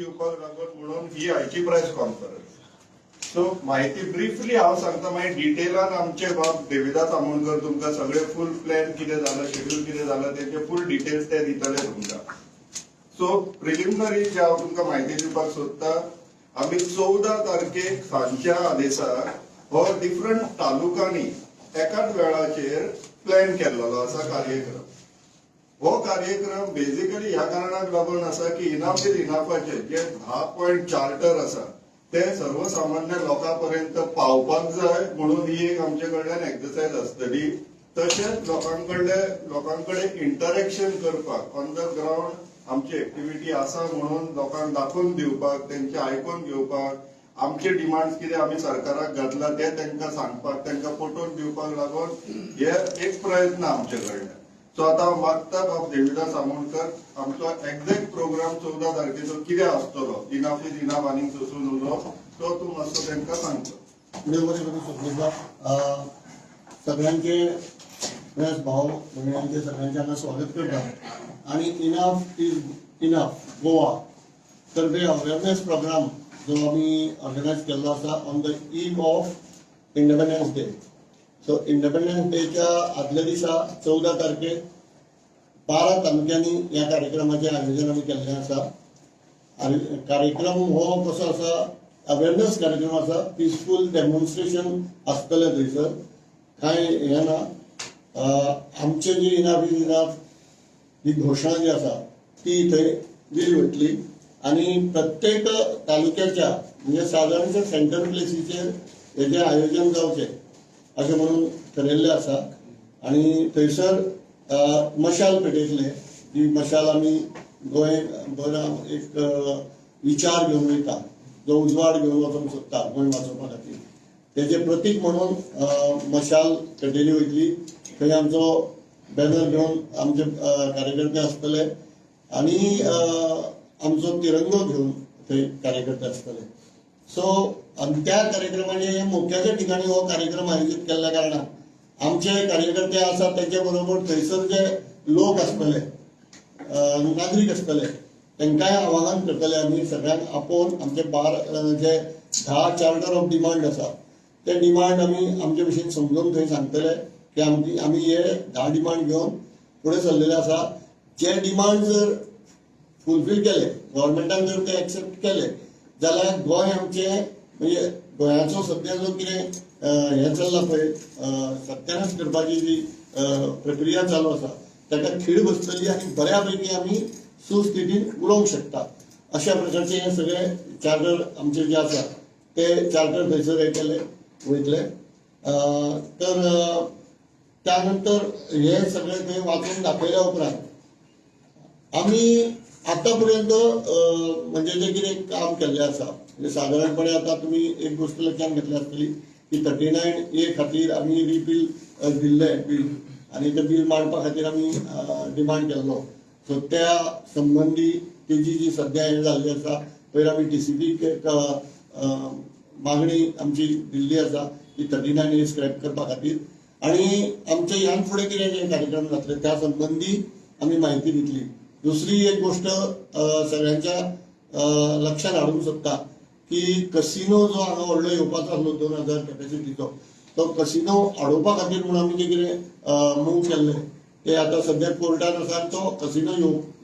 दिवपाक लागून म्हणून ही आयची प्रेस कॉन्फरन्स. सो माहिती ब्रिफली हांव सांगता, मागीर डिटेलान आमचे बाब देविदास आमोणकर तुमकां सगळे फूल प्लॅन कितें जाला, शेड्यूल कितें जाला, तेचे फूल डिटेल्स ते दितले तुमकां. सो प्रिलिमिनरी जे हांव तुमकां म्हायती दिवपाक सोदता, आमी 14 तारखेक सांजच्या आदेसाक हो डिफरंट तालुकांनी एकाच वेळाचेर प्लॅन केल्लो आसा कार्यक्रम. हो कार्यक्रम बेजिकली ह्या कारणाक लागून आसा की इनाफ is इनाफाचे जे 10 पॉयंट चार्टर आसा ते सर्वसामान्य लोकां पर्यंत पावपाक जाय म्हणून ही एक आमचे कडल्यान एक्सरसायज आसतली. तशेंच लोकां कडेन इंटरेक्शन करपाक, ऑन the ground आमची एक्टिविटी आसा म्हणून लोकांक दाखोवन दिवपाक, तेंचे आयकून घेवपाक, आमचे डिमांड्स कितें आमी सरकाराक घातला ते तांकां सांगपाक, तांकां पटोवन दिवपाक लागून हे एक प्रयत्न आमचे कडल्यान. सो आता हांव मागता बाब देविदास आमोणकर आमचो एक्झॅक्ट प्रोग्राम 14 तारखेचो कितें आसतलो, इनाफ is enough आनीक सोसून उरलो, तो तूं मातसो तांकां सांगचो. देव बरें करूं सगळ्यांक. सगळ्यांचे, प्रेस भाव भयणांचे, सगळ्यांचे हांगा स्वागत करता आणि इनफ is enough Goa तर्फे अवेअरनेस प्रोग्राम जो आमी ऑर्गनायज केल्लो आसा on the eve of Independence Day. So independence डेच्या आदल्या दिसा 14 तारखेक 12 तालुक्यांनी ह्या कार्यक्रमाचें आयोजन आमी केल्लें आसा. आणि कार्यक्रम हो कसो आसा, अवेअरनेस कार्यक्रम आसा. पिसफूल डेमॉन्स्ट्रेशन आसतलें थंयसर, कांय हें ना. आमचे जी इनाफ is enough ही घोशणा जी आसा ती थंय दिली वतली आणि प्रत्येक तालुक्याच्या, म्हणजे सादारणशे सेंटर प्लेसीचेर हेजें आयोजन जावचें अशें म्हणून ठरयल्लें आसा. आणि थंयसर मशाल पेटयतले. ही मशाल आमी गोंय बरो एक विचार घेवन वयता, जो उजवाड घेवन वचोंक सोदता गोंय वाचोवपा खातीर, तेजें प्रतीक म्हणून मशाल पेटयली वयतली. थंय आमचो बॅनर घेवन आमचे कार्यकर्ते आसतले आणि आमचो तिरंगो घेवन थंय कार्यकर्ते आसतले. सो आनी त्या कार्यक्रमाचे मोक्याच्या ठिकाणी हो कार्यक्रम आयोजीत केल्ल्या कारणान आमचे कार्यकर्ते आसात, तेंच्या बरोबर थंयसर जे लोक आसतले, नागरीक आसतले, तांकांय आवाहन करतले आमी सगळ्यांक आपोवन आमचे bar J 10 charter of demand आसा ते डिमांड आमी आमचे भशेन समजून थंय सांगतले की आमची आमी हे 10 डिमांड घेवन फुडें सरलेले आसा. जे डिमांड जर फुलफील केले, गव्हर्मेंटान जर ते एक्सेप्ट केले जाल्यार गोंय आमचें, म्हणजे गोंयाचो सद्या जो कितें हें चल्ला पळय, सत्यानाश करपाची जी प्रक्रिया चालू आसा ताका खीळ बसतली आनी बऱ्या पैकी आमी सुस्थितीन उलोवंक शकता. अशा प्रकारचे हे सगळे चार्टर आमचे जे आसा ते चार्टर थंयसर हे केले वयतले. तर त्यानंतर हे सगळे थंय वाचून दाखयल्या उपरांत आमी आतापर्यंत म्हणजे जे कितें काम केल्लें आसा, म्हणजे सादारणपणे आतां तुमी एक गोश्ट लक्षात घेतली आसतली की 39A खातीर आमी रिपील दिल्लें बील आनी तें बील मांडपा खातीर आमी डिमांड केल्लो. सो त्या संबंदी तेजी जी सद्या हें जाल्ली आसा, पयर आमी डीसीपीक एक मागणी आमची दिल्ली आसा की 39A scrap करपा खातीर. आणि आमचे ह्यान फुडें कितें जे कार्यक्रम जातले त्या संबंदी आमी म्हायती दितली. दुसरी एक गोष्ट सगळ्यांच्या लक्षात हाडूंक सोदता की कसिनो जो हांगा व्हडलो येवपाचो आसलो 2000 कॅपॅसिटीचो, तो कसिनो आडोवपा खातीर म्हणून आमी जे कितें मूव केल्ले ते आतां सद्या कोर्टान आसा आनी तो कसिनो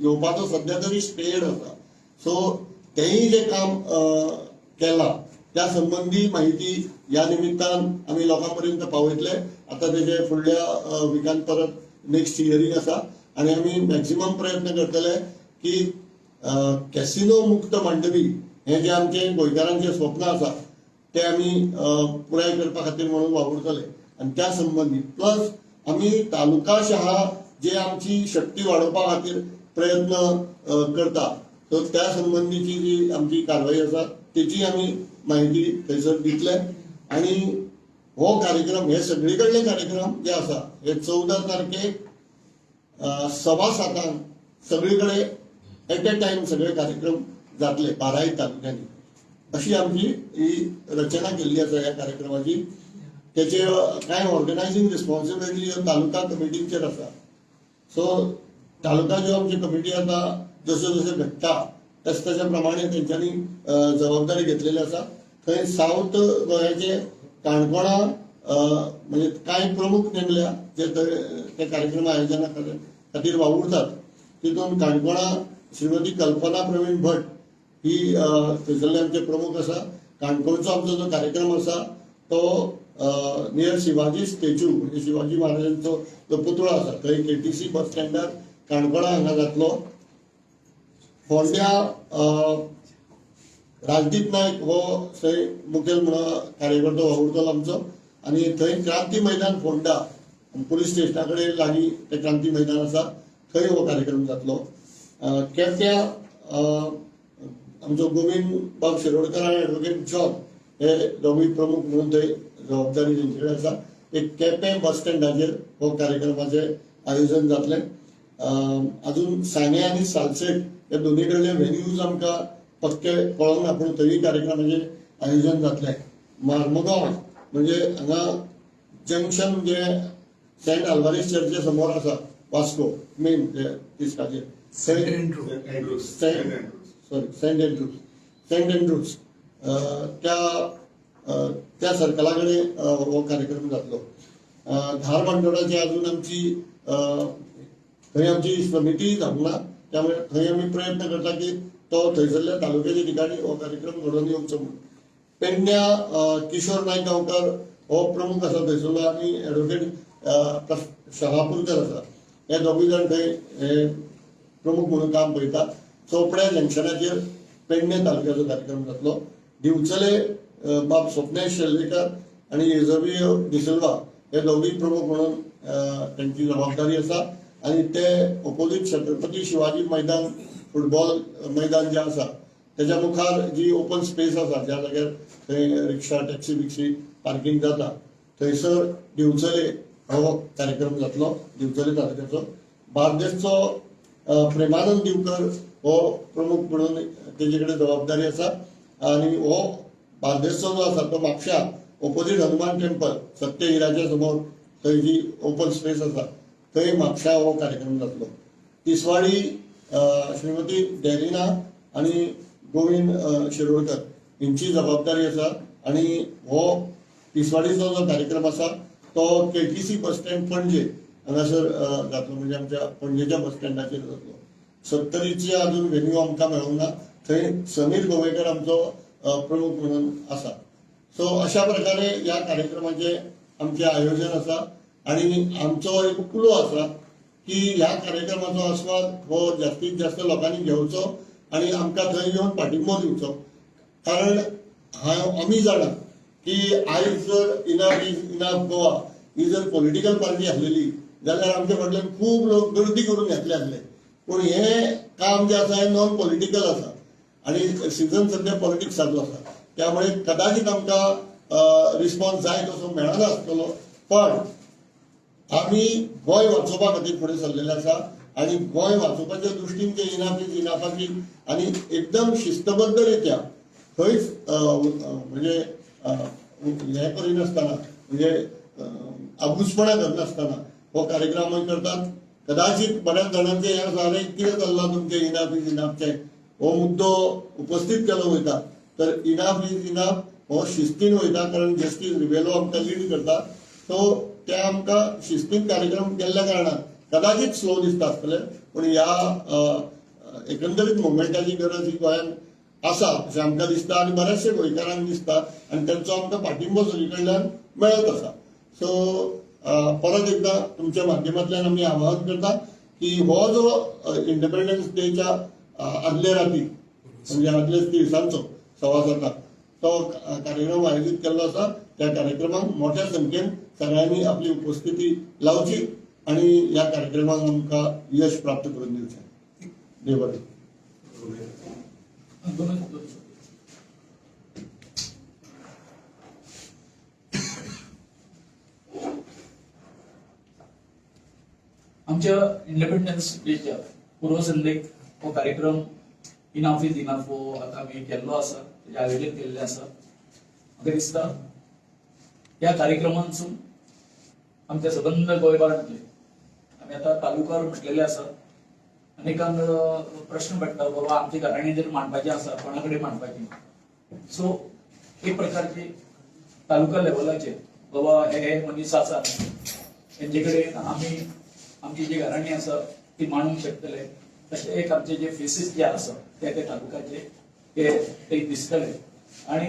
येवपाचो सद्या तरी स्टेड आसा. सो तेंय जे काम केलां त्या संबंदी माहिती ह्या निमित्तान आमी लोकां पर्यंत पावयतले. आतां तेजे फुडल्या विकान परत नेक्स्ट हियरींग आसा आनी आमी मॅक्सिमम प्रयत्न करतले की कॅसिनो मुक्त मांडवी हें जें आमचें गोंयकारांचें स्वप्न आसा तें आमी पुराय करपा खातीर म्हणून वावुरतले. आनी त्या संबंदी प्लस आमी तालुकाशहा जे आमची शक्ती वाडोवपा खातीर प्रयत्न करता, सो त्या संबंदीची जी आमची कारवाई आसा तेची आमी म्हायती थंयसर दितले. आनी हो कार्यक्रम, हे सगळे कडले कार्यक्रम जे आसा हे 14 तारखेक 7:15 सगळी कडेन एट ए टायम सगळे कार्यक्रम जातले बाराय तालुक्यांनी, अशी आमची ही रचना केल्ली आसा ह्या कार्यक्रमाची. तेचे कांय ऑर्गनायझींग रिस्पॉन्सिबिलिटी ह्यो तालुका कमिटींचेर आसा. सो तालुका ज्यो आमची कमिटी आतां जशें जशें घडटा तशें तशे प्रमाणे तेंच्यांनी जबाबदारी घेतलेली आसा. थंय सावथ गोंयाचे काणकोणा म्हणजे कांय प्रमुख नेमल्या जे थंय ते कार्यक्रम आयोजना खातीर वावुरतात. तितून काणकोणा श्रीमती कल्पना प्रवीण भट ही थंयसरले आमचे प्रमुख आसा. काणकोणचो आमचो जो कार्यक्रम आसा तो नियर शिवाजी स्टॅच्यू, म्हणजे शिवाजी महाराजांचो जो पुतळो आसा थंय केटीसी बस स्टँडार काणकोणा हांगा जातलो. फोंड्या राजदीप नायक हो थंय मुखेल म्हणून कार्यकर्तो वावुरतलो आमचो आनी थंय क्रांती मैदान फोंडा पुलीस स्टेशना कडेन लागीं तें क्रांती मैदान आसा थंय हो कार्यक्रम जातलो. केप्यां आमचो गोविंद बाब शिरोडकर आनी एडवोकेट जॉन हे दोगूय प्रमुख म्हणून थंय जबाबदारी तेंचे कडेन आसा. एक केपें बस स्टँडाचेर हो कार्यक्रमाचें आयोजन जातलें. अजून सांगें आनी सालसेट ह्या दोनी कडले व्हेन्यूज आमकां पक्के कळोंक ना, पूण थंय कार्यक्रमाचें आयोजन जातलें. मार्मगांव म्हणजे हांगा जंक्शन जे सेंट आल्वारीस चर्चे समोर आसा वास्को मेन ते तिस्काचेर, saint, sorry, saint Andrews, saint Andrews त्या त्या सर्कला कडेन हो कार्यक्रम जातलो. धारबांदोडाची अजून आमची थंय आमची समिती जावंक ना, त्यामुळे थंय आमी प्रयत्न करता की तो थंयसरल्या तालुक्याच्या ठिकाणी हो कार्यक्रम घडोवन येवचो म्हणून. पेडण्या किशोर नायक गांवकर हो प्रमुख आसा थंयसरलो आनी एडवोकेट शहापूरकर आसा, हे दोगूय जाण थंय हे प्रमुख म्हणून काम पळयता. चोपड्या जंक्शनाचेर पेडणे तालुक्याचो कार्यक्रम जातलो. दिवचले बाब स्वप्नेश शेल्लेकर आनी एझबियो डिसिल्वा हे दोगूय प्रमुख म्हणून तेंची जबाबदारी आसा आनी ते ओपोजीट छत्रपती शिवाजी मैदान फुटबॉल मैदान जे आसा तेच्या मुखार जी ओपन स्पेस आसा, ज्या जाग्यार थंय रिक्षा टॅक्सी बिक्सी पार्किंग जाता, थंयसर दिवचले हो कार्यक्रम जातलो दिवचले तालुक्याचो. बार्देसचो प्रेमानंद दिवकर हो प्रमुख म्हणून तेजे कडेन जबाबदारी आसा आनी हो बार्देसचो जो आसा तो म्हापशा ओपोजीट हनुमान टेम्पल सत्य हिराच्या समोर थंय जी ओपन स्पेस आसा थंय म्हापशा हो कार्यक्रम जातलो. तिसवाडी श्रीमती डेरिना आनी गोविंद शिरोडकर हेंची जबाबदारी आसा आनी हो तिसवाडीचो जो कार्यक्रम आसा तो केटीसी बस स्टँड पणजे हांगासर जातलो, म्हणजे आमच्या पणजेच्या बस स्टँडाचेर जातलो. सत्तरीची अजून व्हेन्यू आमकां मेळूंक ना, थंय समीर गोवेकर आमचो प्रमुख म्हणून आसा. सो अशा प्रकारे ह्या कार्यक्रमाचे आमचे आयोजन आसा आणि आमचो एक उलो आसा की ह्या कार्यक्रमाचो आस्वाद हो जास्तीत जास्त लोकांनी घेवचो आणि आमकां थंय येवन पाठिंबो दिवचो, कारण हांव आमी जाणा की आयज जर इनाफ is enough Goa ही जर पॉलिटिकल पार्टी आसलेली जाल्यार आमच्या फाटल्यान खूब लोक गर्दी करून येतले आसले, पूण हें काम जें आसा हें नॉन पॉलिटिकल आसा आणि सिजन सध्या पॉलिटिक्स चालू आसा, त्यामुळे कदाचित आमकां रिस्पॉन्स जाय तसो मेळना आसतलो, पण आमी गोंय वाचोवपा खातीर फुडें सरलेले आसा आणि गोंय वाचोवपाच्या दृश्टीन ते इनाफ is इनाफाची आणि एकदम शिस्तबद्ध रित्या खंयच म्हणजे हें करिनासतना, म्हणजे आबूजपणा करनासतना हो कार्यक्रम आमी करतात. कदाचित बऱ्याच जाणांचे हें आसा, अरे कितें चल्लां तुमचें इनाफ is इनाफचें, हो मुद्दो उपस्थीत केलो वयता, तर इनाफ is enough हो शिस्तीन वयता, कारण जस्टीस रिबेलो आमकां लीड करता, सो ते आमकां शिस्तीन कार्यक्रम केल्ल्या कारणान कदाचित स्लो दिसता आसतलें, पूण ह्या एकंदरीत मुवमेंटाची गरज ही गोंयांत आसा अशें आमकां दिसता आनी बऱ्याचशे गोंयकारांक दिसता आनी तेंचो आमकां पाठिंबो सगळी कडल्यान मेळत आसा. सो परत एकदा तुमच्या माध्यमांतल्यान आमी आवाहन करता की हो जो इंडिपेंडन्स डेच्या आदले राती, म्हणजे आदल्या दिसांचो 7:15 तो कार्यक्रम आयोजीत केल्लो आसा, त्या कार्यक्रमाक मोठ्या संख्येन सगळ्यांनी आपली उपस्थिती लावची आणि ह्या कार्यक्रमाक आमकां यश प्राप्त करून दिवचें. देव बरें. दोनच दोन. आमच्या इंडिपेंडन्स डेच्या पूर्वसंध्येक हो कार्यक्रम इनाफ is enough हो आतां आमी केल्लो आसा, तेजें आयोजन केल्लें आसा. म्हाका दिसता ह्या कार्यक्रमांसून आमच्या सबंद गोंयभरांतले आमी आतां तालुकार म्हटलेले आसा. अनेकांक प्रश्न पडटा, बाबा आमची घराणी जर मांडपाची आसा, कोणा कडेन मांडपाची? सो एक प्रकारची तालुका लेवलाचेर बाबा हे हे मनीस आसा, तेंचे कडेन आमी आमची जी घराणी आसा ती मांडूंक शकतले. तशें एक आमचे जे फेसीस जे आसा ते त्या तालुक्याचे ते ते दिसतले. आणि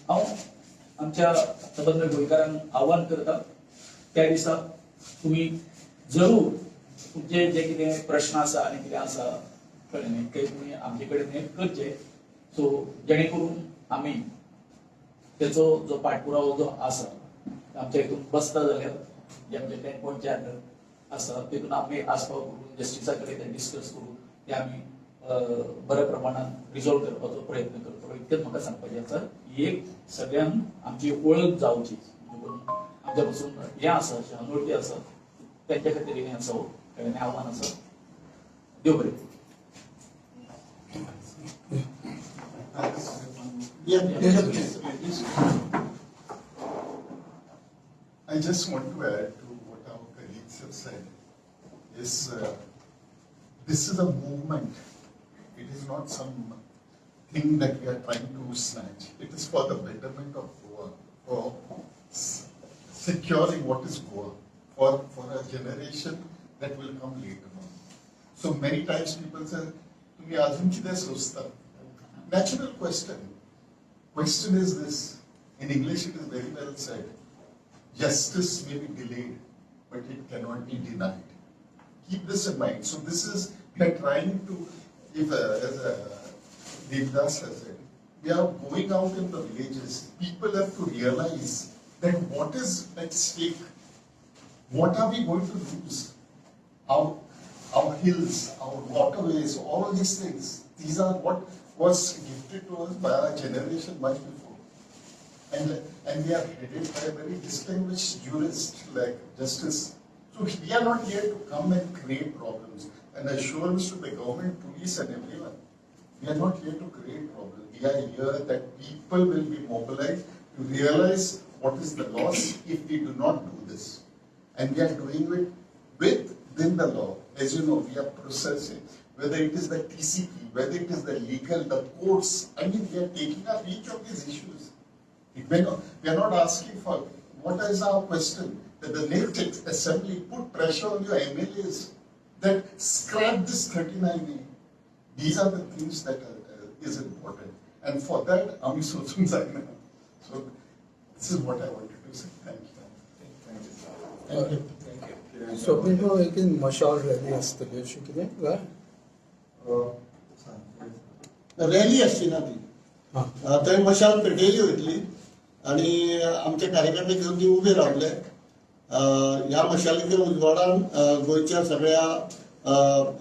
हांव आमच्या सबंद गोंयकारांक आव्हान करता, त्या दिसा तुमी जरूर तुमचे जे कितें प्रश्न आसा आनी कितें आसा, कळ्ळें न्ही, ते तुमी आमचे कडेन हे करचे, सो जेणे करून आमी तेचो जो पाठपुरावो जो आसा आमच्या हितून बसता जाल्यार जे आमचे 10 पॉयंट चार्टर आसा तितून आमी आस्पाव करून जस्टिसा कडेन ते डिस्कस करून ते आमी बऱ्या प्रमाणात रिजॉल्व करपाचो प्रयत्न करतलो. इतकेंच म्हाका सांगपाचें आसा. ही एक सगळ्यांक आमची वळख जावची देखून आमच्या पासून हें आसा, अशें अनवळखी आसा, तेंच्या खातीर हें आसा, हो हें आव्हान आसा. देव बरें करूं. Yes. I just want to add to what our colleagues have said. Is this is a movement. It is not some thing that we are trying to snatch. It is for the betterment of Goa, for securing what is Goa, for a generation that will come later on. So many times people say, तुम्ही अजून कितें सोचता? Natural question. Question is this. In English it is very well said. Justice may be delayed, but it cannot be denied. Keep this in mind. So this is, we are trying to, if as Devdas has said, we are going out in the villages. People have to realize that what is at stake. What are we going to lose? Our hills, our waterways, all these things. These are what was gifted to us by our generation much before. And we are headed by a very distinguished jurist like Justice. So we are not here to come and create problems. And assurance to the government, police and everyone, we are not here to create problems. We are here that people will be mobilized to realize what is the loss if we do not do this. And we are doing it within the law. As you know, we are processing, whether it is the TCP, whether it is the legal, the courts. I mean, we are taking up each of these issues. It may not, we are not asking for, what is our question? That the next assembly put pressure on your MLAs that scrap this 39A. These are the things that are, is important. And for that, आमी सोचूंक जायना. So this is what I wanted to say. Thank you. Thank you. Swapnil भाऊ, एक मशाल rally आसतली अशी कितें काय? Rally आसची ना ती. थंय मशाल पेटयली वयतली आणि आमचे कार्यकर्ते घेवन ती उबे रावले. ह्या मशालीच्या उजवाडान गोंयच्या सगळ्या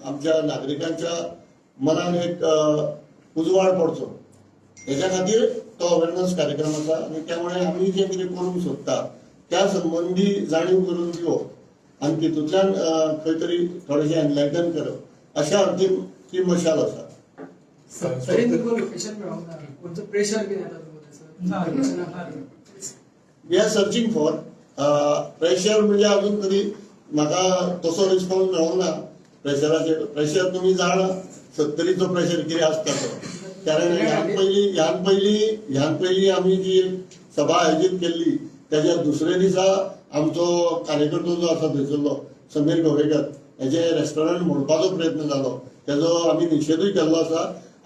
आमच्या नागरिकांच्या मनान एक उजवाड पडचो हेच्या खातीर तो अवेरनस कार्यक्रम आसा. आनी त्यामुळे आमी जें कितें करूंक सोदता त्या संबंदी जाणीव करून दिवप आनी तितूंतल्यान खंय तरी थोडेशें एनलायटन करप अशा अर्थीन ती मशाल आसा. तरी तुमकां लोकेशन मेळोंक ना? खंयचो प्रेशर बीन येता तुमकां? ना. थंयसर? We are searching for pressure. म्हणजे अजून तरी म्हाका तसो रिस्पॉन्स मेळोंक ना प्रेशराचेर. प्रेशर तुमी जाणा, सत्तरीचो प्रेशर कितें आसता तो, कारण ह्यान पयलीं आमी जी एक सभा आयोजीत केल्ली त्याच्या दुसऱ्या दिसा आमचो कार्यकर्तो जो आसा थंयसरलो समीर गोवेकर हेजे रेस्टॉरंट मोडपाचो प्रयत्न जालो. तेजो आमी निशेधूय केल्लो आसा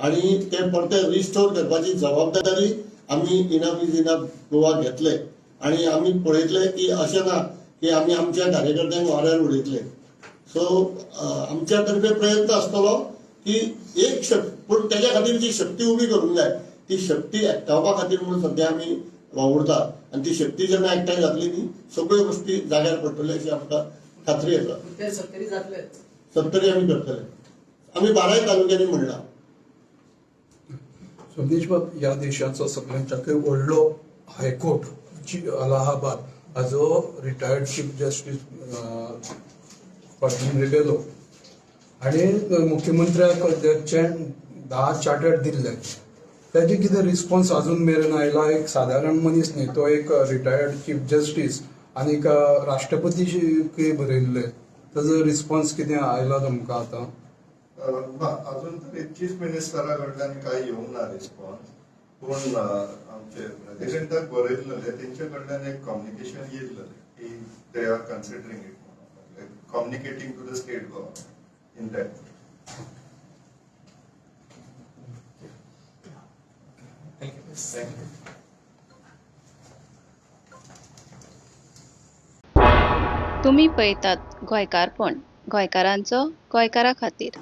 आणि ते परते रिस्टोर करपाची जबाबदारी आमी इनफ is enough Goa घेतले आणि आमी पळयतले की अशें ना की आमी आमच्या कार्यकर्त्यांक वाऱ्यार उडयतले. सो आमच्या तर्फे प्रयत्न आसतलो की एक शक्ती, पूण तेज्या खातीर जी शक्ती उबी करूंक जाय ती शक्ती एकठावपा खातीर म्हणून सध्या आमी वावुरता. आनी ती शक्ती जेन्ना एकठांय जातली न्ही, सगळ्यो गोश्टी जाग्यार पडटल्यो अशी आमकां खात्री आसा. ते सत्तरी जातलेच? सत्तरी आमी करतले. आमी बाराय तालुक्यांनी म्हणला. स्वप्नेश बाब, ह्या देशाचो सगळ्यांच्याकय व्हडलो हायकोर्ट जी अलाहाबाद हाजो retired chief justice Ferdino Rebelo आनी मुख्यमंत्र्याक 10 चार्टर दिल्ले, ताजे कितें रिस्पॉन्स अजून मेरेन आयला? एक सादारण मनीस न्ही तो, एक रिटायर्ड चीफ जस्टीस आनीक राष्ट्रपतीकय बरयल्ले. ताजो रिस्पॉन्स कितें आयला तुमकां आतां? ना, अजून तरी चीफ मिनिस्टरा कडल्यान कांय येवंक ना रिस्पॉन्स. पूण आमचे प्रेसिडेंटाक बरयल्लें, तेंचे कडल्यान एक कम्युनिकेशन येयल्लें की they are considering it, communicating to the state government in that. Thank you. Thank you. तुमी पळयतात गोंयकारपण, गोंयकारांचो गोंयकारा खातीर.